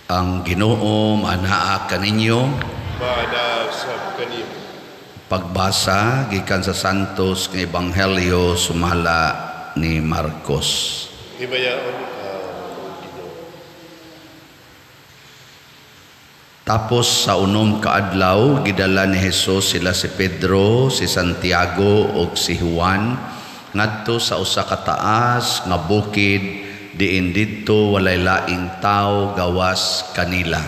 Ang Ginoo maanaa kaninyo. Maanaa sab kanimo. Pagbasa gikan sa Santos nga Ebanghelyo sumala ni Marcos. Himayaon ka, Ginoo. Tapos sa unom ka adlaw gidala ni Jesus sila si Pedro, si Santiago ug si Juan ngadto sa usa ka taas nga bukid diin didto walay laing tawo gawas kanila.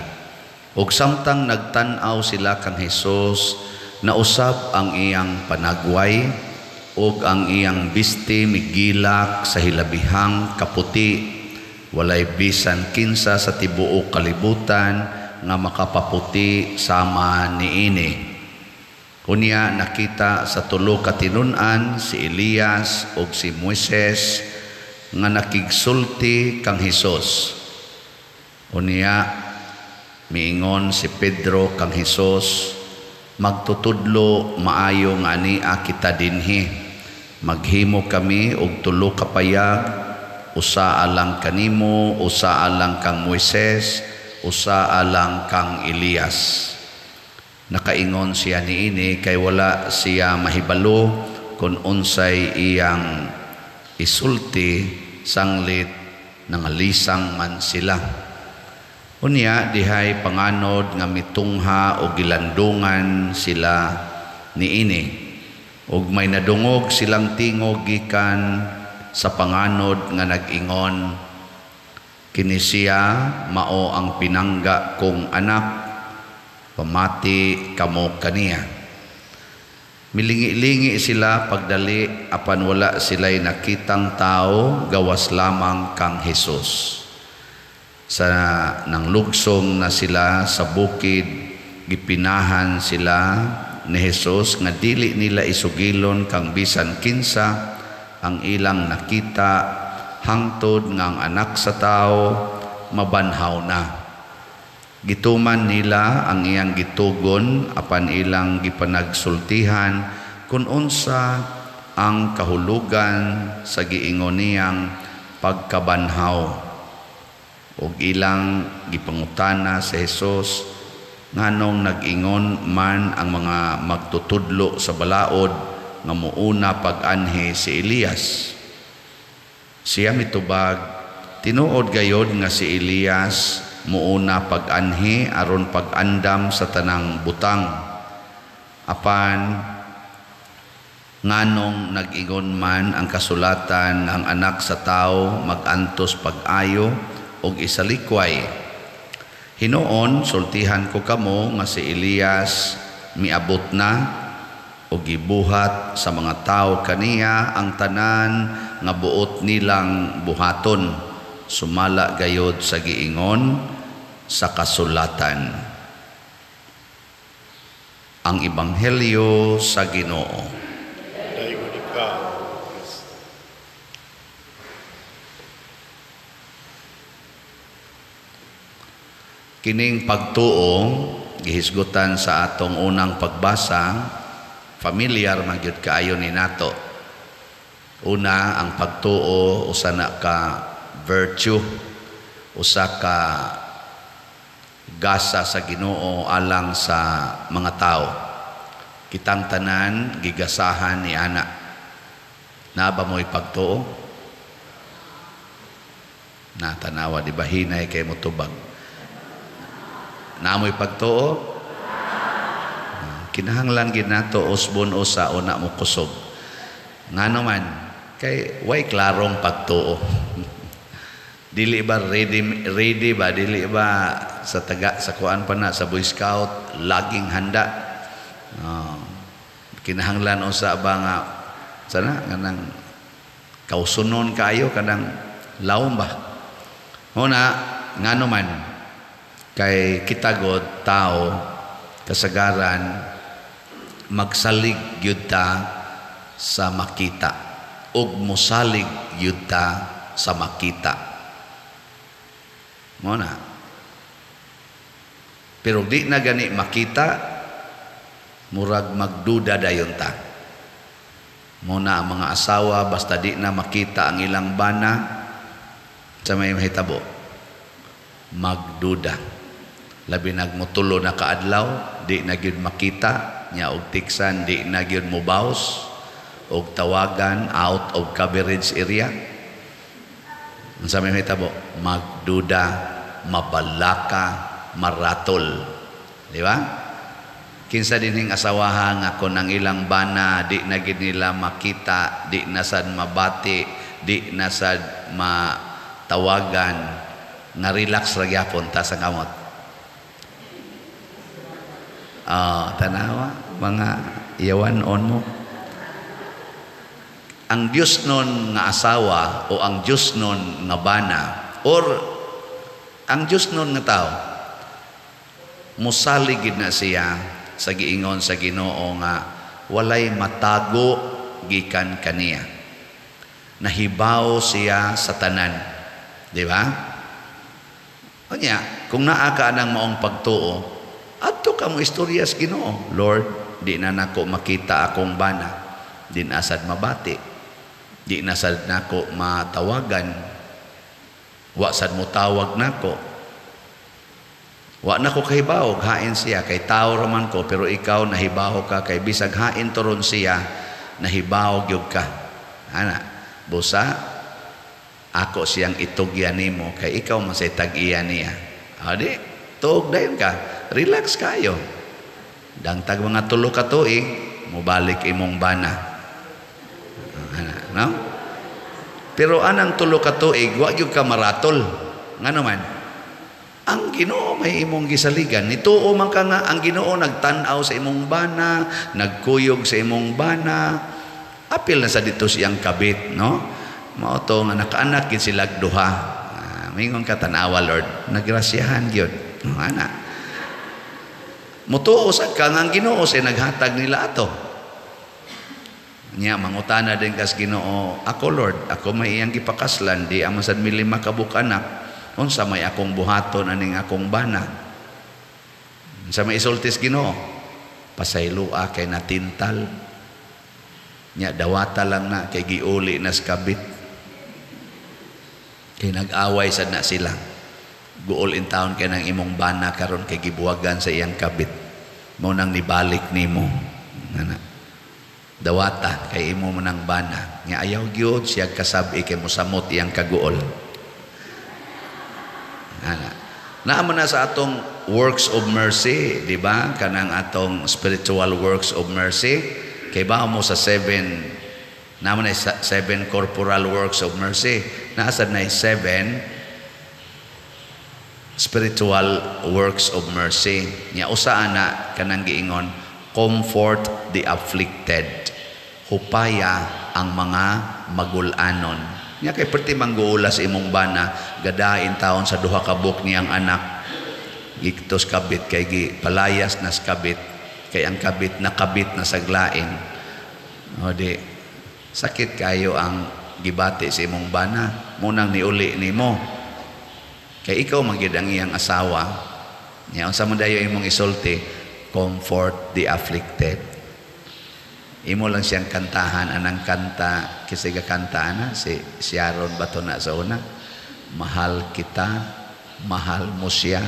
Ug samtang nagtan-aw sila kang Hesus, nausab ang iyang panagway ug ang iyang bisti migilak sa hilabihang kaputi. Walay bisan kinsa sa tibuok kalibutan nga makapaputi sama niini. Unya nakita sa tulo ka tinun-an si Elias ug si Moises nga nakigsulti kang Hesus. Unya miingon si Pedro kang Hesus, "Magtutudlo, maayo nga ania kita dinhi. Maghimo kami og tulo ka payag, usa alang kanimo, usa alang kang Moises, usa alang kang Elias." Nakaingon siya niini kay wala siya mahibalo kung unsay iyang isulti, sanglit nangalisang man sila. Unya dihay panganod nga mitungha o gilandungan sila niini, ug may nadungog silang tingog gikan sa panganod nga nag-ingon, "Kini siya mao ang pinangga kong anak, pamati kamo kaniya." Milingi-lingi sila pagdali, apan wala sila'y nakitang tao gawas lamang kang Hesus. Sa nanglugsong na sila sa bukid, gipinahan sila ni Hesus nga dili nila isugilon kang bisan kinsa ang ilang nakita hangtod nga ang Anak sa Tao mabanhaw na. Gituman nila ang iyang gitugon, apan ilang gipanagsultihan kung unsa ang kahulugan sa giingon niyang pagkabanhaw. Ug ilang gipangutana sa Hesus nganong nag-ingon man ang mga magtutudlo sa balaod nga muuna pag-anhi si Elias. Siya mitubag, "Tinuod gayod nga si Elias muuna pag-anhi aron pag-andam sa tanang butang. Apan nganong nag-ingon man ang kasulatan nga ang Anak sa Tao mag-antos pag-ayo og isalikway? Hinuon sultihan ko kamo nga si Elias miabot na og gibuhat sa mga tawo kaniya ang tanan nga buot nilang buhaton, sumala gayod sa giingon sa kasulatan." Ang Ebanghelyo sa Ginoo. Daygon ikaw, Kristo. Kining pagtuo gihisgutan sa atong unang pagbasa, familiar man gyud kaayo ni nato. Una, ang pagtuo usa na ka virtue, usa ka gasa sa Ginoo alang sa mga tao. Kitang tanan gigasahan ni ana. Naa ba mo'y pagtuo? Natanawa di ba hinay kay motubag? Naa mo'y pagtuo? Kinahanglan gid nato usbon usa una mo kusog. Ngano man kay way klarong pagtuo. Dili ba ready, ready ba, dili ba sa taga sa kuan pa na sa Boy Scout laging handa. Kinahanglan usa ba nga sana kanang kausunon kaayo kanang lawom ba. Una ngano man kay kita god tao kasagaran magsalig gyud ta sa makita ug mosalig gyud ta sa makita. Mo na. Pero di na gani makita, murag magduda dayon ta. Mo na ang mga asawa basta di na makita ang ilang bana sa may mahitabo. Magduda. Labi nagmutulo na kaadlaw, di na gyud makita nya og tiksan, di na gyud mobaws og tawagan, out of coverage area. Unsa may mahitabo? Magduda, mabalaka, maratol. Di ba? Kinsa dinhing asawaha nga kon ang ilang bana di na gid nila makita, di na sad mabati, di na sad matawagan, nga relax ra gyapon ta sa kamot? Ah, tanawa mga iyawan on mo. Ang Diyos nun nga asawa o ang Diyos nun nga bana or ang Diyos nun nga tao, musalig gid na siya sa giingon sa Ginoo nga walay matago gikan kaniya. Nahibaw siya sa tanan. Di ba? Unya, kung naa ka nang maong pagtuo, adto ka mo istorya sa Ginoo. Lord, di na nako makita akong bana. Di na sad mabati. Di na sad nako matawagan. Wa sad mo tawag nako. Wa nako kahibaw, hain siya kay tao raman ko, pero ikaw nahibaw ka kay bisag hain turon siya, nahibaw gyud ka. Ana, busa ako siyang itugyan nimo kay ikaw man say tag-iya niya. Adi, tuog dayon ka, relax kayo. Dangtag mga 3 ka tuig, mobalik imong bana. Ana, no? Pero anang 3 ka tuig, wa gyud ka maratol. Ngano man? Ang Ginoo may imong gisaligan. Nituo man ka nga ang Ginoo nagtan-aw sa imong bana, nagkuyog sa imong bana. Apil na sa dito siyang kabit, no? Mao to nga nakaanak gid sila duha. Mingon ka, tan-awa Lord, nagrasyahan gyud. No, ana. Mutuo sad ka nga ang Ginoo say naghatag nila ato. Nya mangutana din kas Ginoo, ako Lord, ako may iyang gipakaslan, di ama sad mi 5 ka buok anak. Unsa may akong buhaton aning akong bana? Unsa may isultis Ginoo? Pasayloa kay natintal. Nya dawata lang na kay giuli na sa kabit. Kay nag-away sad na sila. Guol in town kay nang imong bana karon kay gibuwagan sa iyang kabit. Mao nang nibalik nimo. Ana. Dawata kay imo mo nang bana. Nya ayaw gyud siya kasab-i kay mosamot iyang kaguol. Ana. Naa man na sa atong works of mercy, di ba? Kanang atong spiritual works of mercy. Kay ba mo sa 7, naa man na 7 corporal works of mercy. Naa sad na 7 spiritual works of mercy. Nya usa ana kanang giingon, comfort the afflicted. Hupaya ang mga magulanon. Nya kay perti mangguula sa imong bana, gadain taon sa 2 ka buok niyang anak. Giktos kabit kay gi palayas nas kabit, kay ang kabit nakabit na saglain. O di sakit kayo ang gibati sa imong bana, munang niuli nimo. Kay ikaw man gyud ang iyang asawa. Nya unsa man dayo imong isulti, comfort the afflicted. Imo lang siyang kantahan anang kanta kasi gakanta ana si Sharon bato na sa una. Mahal kita, mahal mo siya,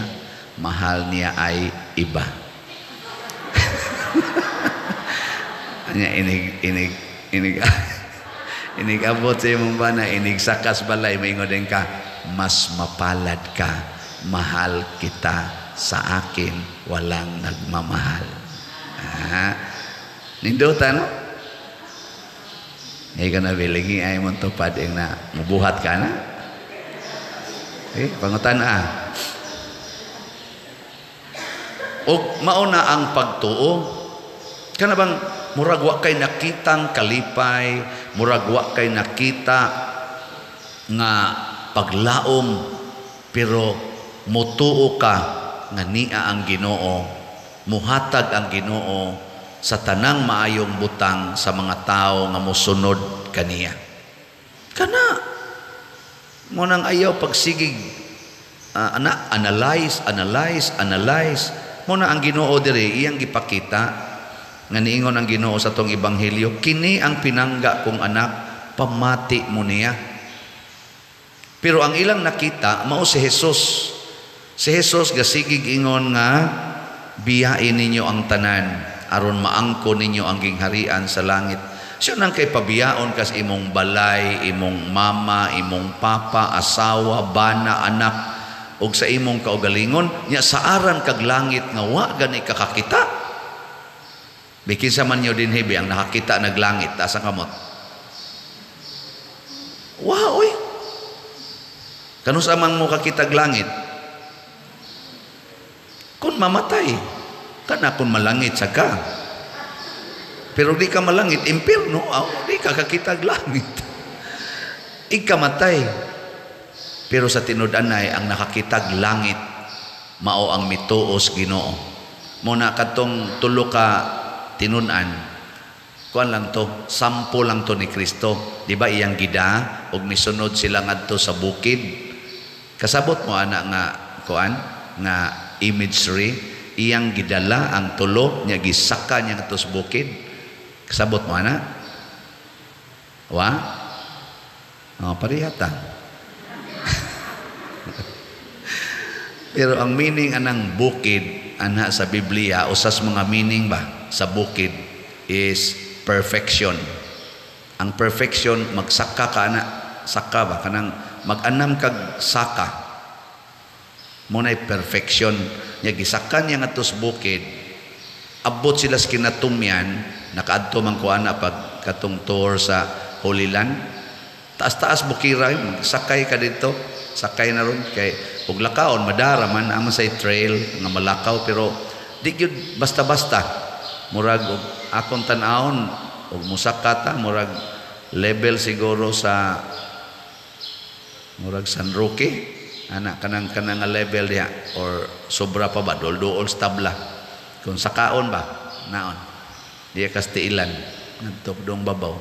mahal niya ay iba. Anya inig inig inig inig abot sa imong bana, inig sakas balay, maingon din ka, mas mapalad ka, mahal kita, sa akin walang nagmamahal. Ah, nindota no? Ay ka na bilingi ay mong tupad ing na mubuhat ka na. Eh, pangutan ah. Og mauna ang pagtuo. Kana bang murag wa kay nakitang kalipay, murag wa kay nakita nga paglaom, pero mutuo ka nga niya ang Ginoo, muhatag ang Ginoo sa tanang maayong butang sa mga tao nga mosunod kaniya. Kana mo nang ayaw pagsigig, ana, analyze, analyze, analyze. Mo na ang Ginoo diri iyang gipakita nga niingon ang Ginoo sa tong ebanghelyo, kini ang pinangga kong anak, pamati mo niya. Pero ang ilang nakita mao si Jesus. Si Jesus gasigig ingon nga biyain ninyo ang tanan aron maangko ninyo ang gingharian sa langit. Siya nang kay pabiyaon kas imong balay, imong mama, imong papa, asawa, bana, anak, ug sa imong kaugalingon, nya saaran kag langit nga wa gani kakakita. Bikin sa man nyo din hibi ang nakakita nag langit, taas ang kamot. Wa oy. Kanus amang mo kakitag langit? Kung mamatay, kana kung malangit sa ka. Pero di ka malangit, impierno, aw, di ka kakitag langit. Ikamatay. Pero sa tinud-anay, ang nakakitag langit, mao ang mituos Ginoo. Muna katong tulo ka tinun-an, kuan lang to, sampo lang to ni Kristo. Di ba iyang gida, ug misunod sila ngadto sa bukid. Kasabot mo ana nga kuan nga imagery, iyang gidala ang tulo nya gisaka niya ngadto sa bukid. Kasabot mo ana? Wa? Oh, parehata. Pero ang meaning anang bukid ana sa Biblia, usas mga meaning ba sa bukid is perfection. Ang perfection magsaka ka ana, saka ba kanang mag-anam kag saka. Mo nay perfection nya gisaka niya ngadto sa bukid. Abot sila sa kinatumyan, nakaadto man ko ana pag katong tour sa Holy Land. Taas-taas bukira, magsakay ka dito, sakay na ron kay ug lakaon madara man amo sa trail nga malakaw, pero di gyud basta-basta. Murag og akong tan-awon og musaka ta, murag level siguro sa murag San Roque ana, kanang kanang nga level diha or sobra pa ba, dol-duol sa tabla kung sakaon ba naon diya kastiilan ngadto dong babaw.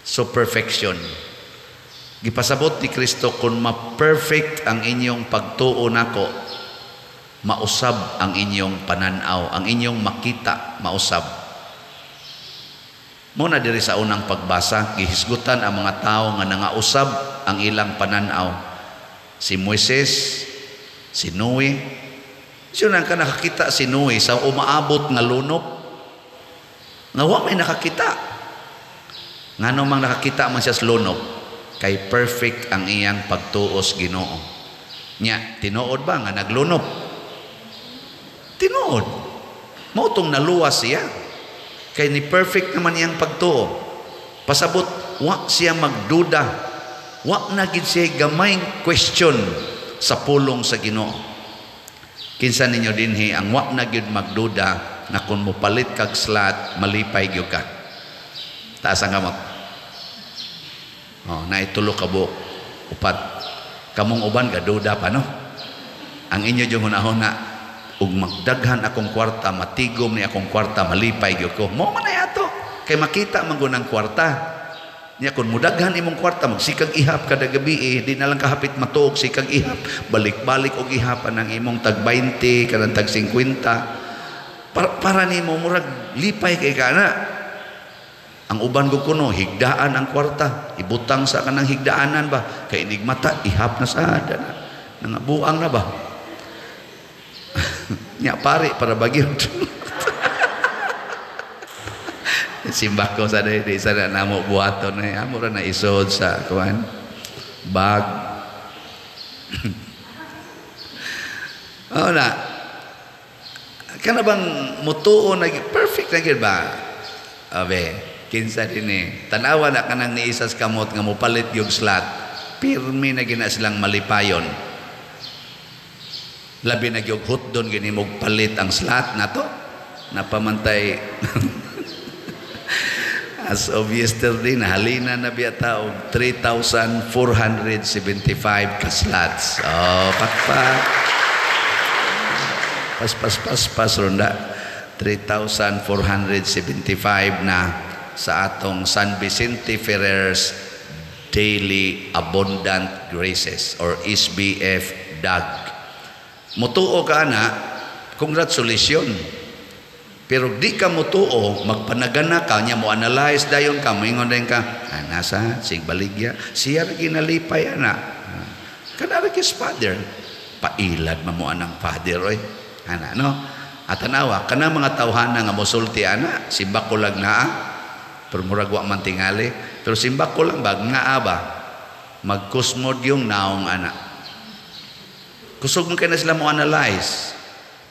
So perfection, gipasabot ni Kristo, kung ma-perfect ang inyong pagtuo nako, mausab ang inyong pananaw, ang inyong makita mausab. Muna diri sa unang pagbasa, gihisgutan ang mga tao nga nangausab ang ilang pananaw. Si Moises, si Noe. Siya nang ka nakakita si Noe sa umaabot nga lunop. Nga wa may nakakita. Ngano mang nakakita man siya sa lunop, kay perfect ang iyang pagtuos Ginoo. Nya, tinuod ba nga naglunop? Tinuod. Mao tong naluwas siya. Kay ni perfect naman iyang pagtuo. Pasabot, wa siya magduda. Wa na gid siya gamay question sa pulong sa Ginoo. Kinsa ninyo dinhi ang wa na gyud magduda na kung mopalit kag slot, malipay gyud ka? Taas ang kamot. Oh, naitulo ka buok. Upat. Kamong uban gaduda pa, no? Ang inyo yung hunahuna, ug magdaghan akong kwarta, matigom ni akong kwarta, malipay gyud ko. Mo man ay ato. Kay makita man gud ang kwarta. Nya kun mudaghan imong kwarta, magsikag ihap kada gabi, di na lang kahapit matuog, sikag ihap, balik-balik og ihap ang imong tag 20, kanang tag 50. Para nimo murag lipay kay kana. Ang uban ko kuno higdaan ang kwarta, ibutang sa kanang higdaanan ba, kay inigmata ihap na sa dana. Nangabuang na ba? Nya pare para bagyon. Simbak ko sa di sa namo buhaton eh, amo ra na isod sa kuan bag. Oh na. Kana bang mutuo na perfect na gyud ba? Abe, kinsa dinhi. Tanawa na kanang niisas kamot nga mopalit gyud slot. Pirmi na gina silang malipayon. Labi na gyud hotdon gini mog palit ang slot nato. Napamantay as of yesterday, nahalina na biya ta og 3,475 ka slots. Oh, pakpak. Pas pas pas pas ronda 3,475 na sa atong San Vicente Ferrer's Daily Abundant Graces or SBF DAG. Mutuo ka na, congratulations. Pero di ka mutuo, magpanagana ka, niya mo analyze dayon ka, moingon din ka, ah, nasa, sig baligya, siya ra ginalipay ana. Kanara kis father. Pailad man mo anang father oy. Ana no? At tanawa kana mga tawhana nga mosulti ana, simba ko lang naa. Pero murag wa man tingali, pero simba ko lang bag nga ba. Magkusmod yung naong ana. Kusog mo kay na sila mo analyze.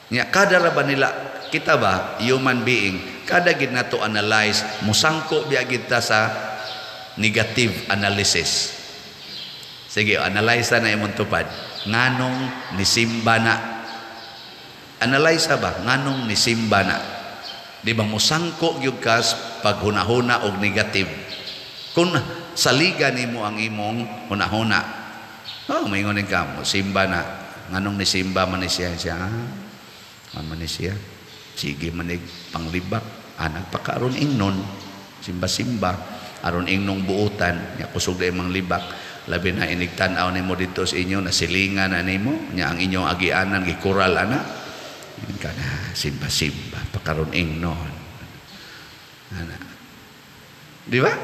Nya kada ra ba nila kita ba human being, kada gid nato analyze, musangko biya gid ta sa negative analysis. Sige, analyze na imong tupad. Nganong nisimba na? Analyze ba? Nganong nisimba na? Di ba musangko gyud ka paghunahuna og negative? Kung saliga nimo ang imong hunahuna, oh, maingon ka, simba na. Nganong nisimba man ni siya? Siya, ah, man ni siya. Sige manig panglibak. Ah, nagpakaaron ingnon. Simba-simba. Aron ingnong buutan. Nya kusog na imong libak. Labi na inig tan-aw nimo dito sa inyo, nasilingan na nimo, nya ang inyong agianan gikural ana. Ka na simba-simba pakaron ingnon. Ana. Di ba?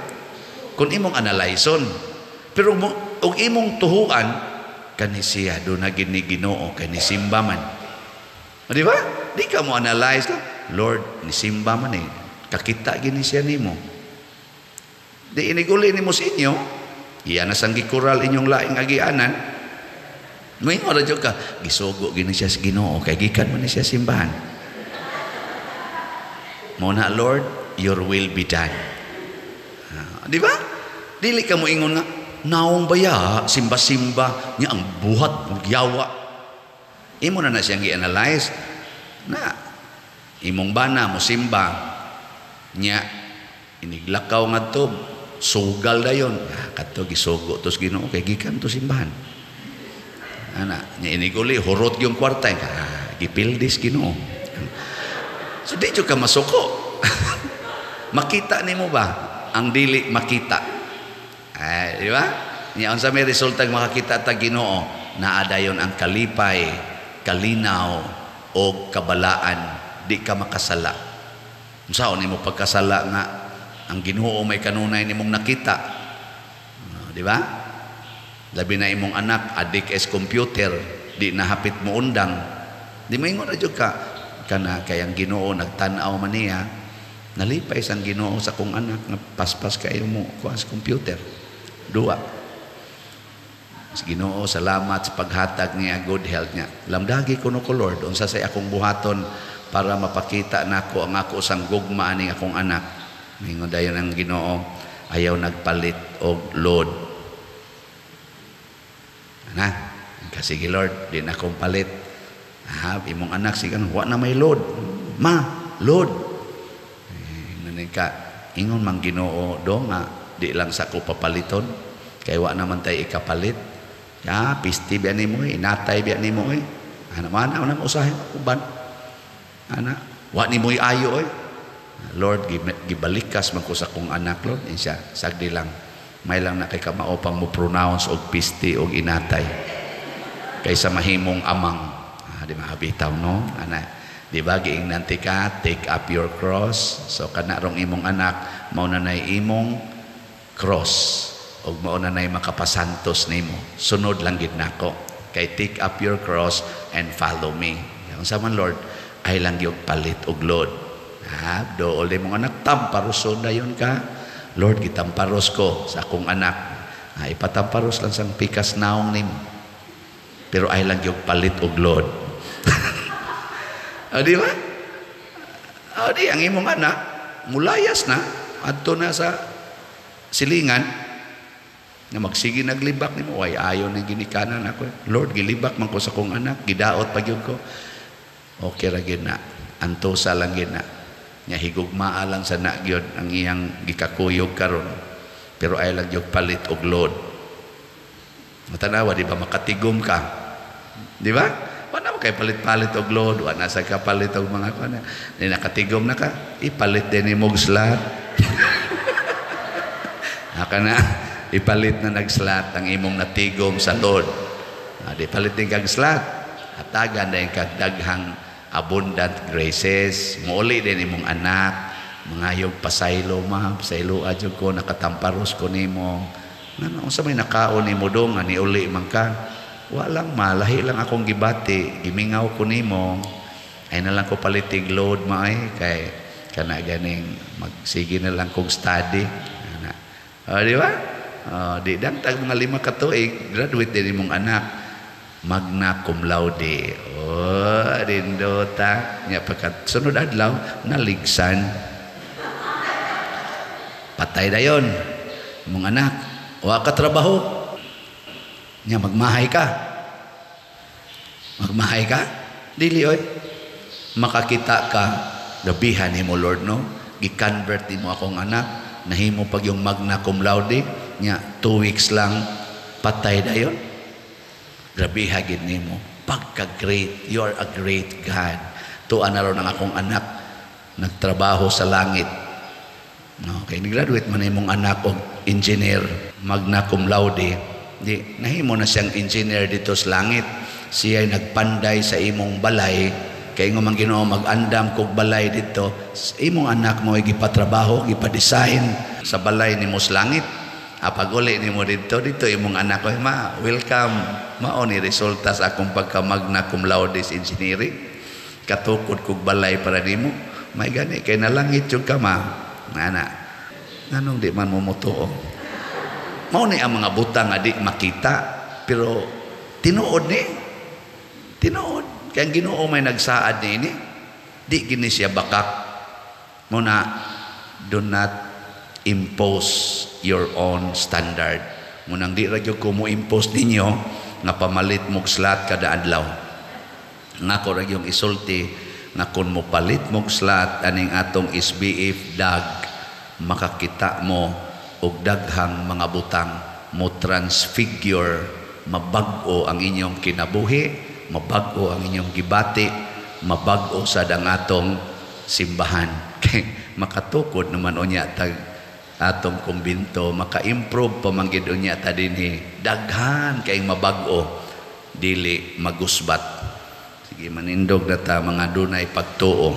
Kung imong analyson, pero mo, og imong tuhuan kani siya do na gini Ginoo kay ni simba man. Di ba? Di ka mo analyze ka, Lord, ni simba man eh. Kakita gini siya nimo. Di iniguli nimo sa inyo, iya na sang gikural inyong laing agianan. Moingon ra jud ka, gisugo gini siya sa Ginoo kay gikan man ni siya simbahan. Mo na, Lord, your will be done. Ah, di ba? Dili ka mo ingon nga naong baya simba-simba nya ang buhat yawa. Imo na na siyang gi-analyze na imong bana mo simba nya iniglakaw ngadto sugal dayon, ah, kadto gisugo tos Ginoo kay gikan to simbahan. Ana nya iniguli hurot yung kwarta, ah, gipildis Ginoo. So di jud ka masuko. Makita nimo ba ang dili makita? Ay, di ba? Nya unsa may resulta makakita ta Ginoo, naa dayon ang kalipay, kalinaw o kabalaan, di ka makasala. Unsaon nimo pagkasala nga ang Ginoo may kanunay nimong nakita? Di ba? Labi na imong anak adik es computer, di na hapit mo undang. Di maingon ra jud ka kana kay ang Ginoo nagtan-aw man niya, nalipay sang Ginoo sa kong anak nga paspas kayo mo kuha sa computer. Duwa. Sa Ginoo, salamat sa paghatag niya good health niya. Lamdagi kuno ko, Lord, unsa say akong buhaton para mapakita nako ang ako sang gugma aning akong anak. Mingon dayon ang Ginoo, ayaw nagpalit og load. Ana, kasi Lord, di na akong palit. Ah, imong anak sige wa na may load. Ma, load. Eh, ka, ingon mang Ginoo do nga di lang sa ko papaliton kay wa naman tay ikapalit. Ya, pisti biya nimo eh, inatay biya nimo eh. Ana man na usahay uban. Ana, wa nimo ayo eh. Lord, gibalikas man ko sa akong anak, Lord. Insya, sagdi lang. May lang na kay kamao pang mo pronounce og pisti og inatay. Kaysa mahimong amang. Ah, di mahabitaw, no? Ana, di ba giingnan ti ka, take up your cross. So kana rong imong anak, mao na nay imong cross og mao na nay makapasantos nimo. Sunod lang gid nako. Kay take up your cross and follow me. Unsa man, Lord, ay lang gyud palit og load. Ha, dool mong anak, tamparoson dayon ka. Lord, gitamparos ko sa akong anak. Ha, ipatamparos lang sang pikas naong nimo. Pero ay lang gyud palit og load. O, di ba? O, di, ang imong anak, mulayas na, adto na sa silingan, nga magsige naglibak nimo, ay ayon ni ginikanan ako. Lord, gilibak man ko sa akong anak, gidaot pa gyud ko. Okay ra gyud na, antosa lang gyud na. Nya higugmaa lang sa na gyud ang iyang gikakuyog karon. Pero ay lang gyud palit og load. Matanawa, di ba makatigom ka? Di ba? Wala mo kay palit-palit og load, wala sa kapalit og mga kuan. Di nakatigom na ka, ipalit din nimo og slot. Haka na, ipalit na nag-slot ang imong natigom sa load. Ah, di palit din kag slot. Hatagan din kag daghang abundant graces. Muuli din imong anak, mangayog pasaylo ma, pasaylo adyo ko, nakatamparos ko nimo. Ngano unsa may nakaon nimo dong nga niuli man ka? Walang malahi lang akong gibati, gimingaw ko nimo. Ay na lang ko palitig load maay kay kana ganing magsige na lang kog study. Ana. Oh, di ba? Oh, di dang tag mga 5 ka tuig, graduate din imong anak magna cum laude. Oh, dindota. Nya pagkat sunod adlaw naligsan. Patay dayon imong anak. Wa ka trabaho. Nya magmahay ka. Magmahay ka? Dili oy. Makakita ka, gabihan nimo Lord, no? Gi-convert nimo akong anak, nahimo pag yung magna cum laude, nya 2 weeks lang patay dayon. Grabiha gid nimo. Pagka great, you are a great God. Tuan na ron ang akong anak nagtrabaho sa langit. No, kay ni-graduate man imong anak og engineer, magna cum laude. Di nahimo na siyang engineer dito sa langit. Siya ay nagpanday sa imong balay. Kay ingon man Ginoo, mag-andam kog balay dito. Imong anak mo ay gipatrabaho, gipa-design sa balay nimo sa langit. Pag uli nimo dito, dito imong anak ko, ma, welcome. Mao ni resulta sa akong pagka-magna cum laude engineering. Katukod kog balay para nimo. May gani kay nalangit yung ka ma. Ana. Nganong di man mo motuo? Mao ni ang mga butang nga di makita, pero tinuod ni. Tinuod. Kay ang Ginoo may nagsaad niini. Di gini siya bakak. Mao na, do not impose your own standard. Munang di ra gyud ko mo impose ninyo nga pamalit mog slot kada adlaw. Nga ko ra gyud isulti nga kun mo palit mog slot aning atong SBF dag, makakita mo og daghang mga butang, mo transfigure, mabag-o ang inyong kinabuhi, mabag-o ang inyong gibati, mabag-o sad ang atong simbahan. Kay makatukod naman unya tag atong kumbinto, maka-improve pa man gid unya ta dinhi. Daghan kayong mabag-o, dili magusbat. Sige, manindog na ta mga dunay pagtuo.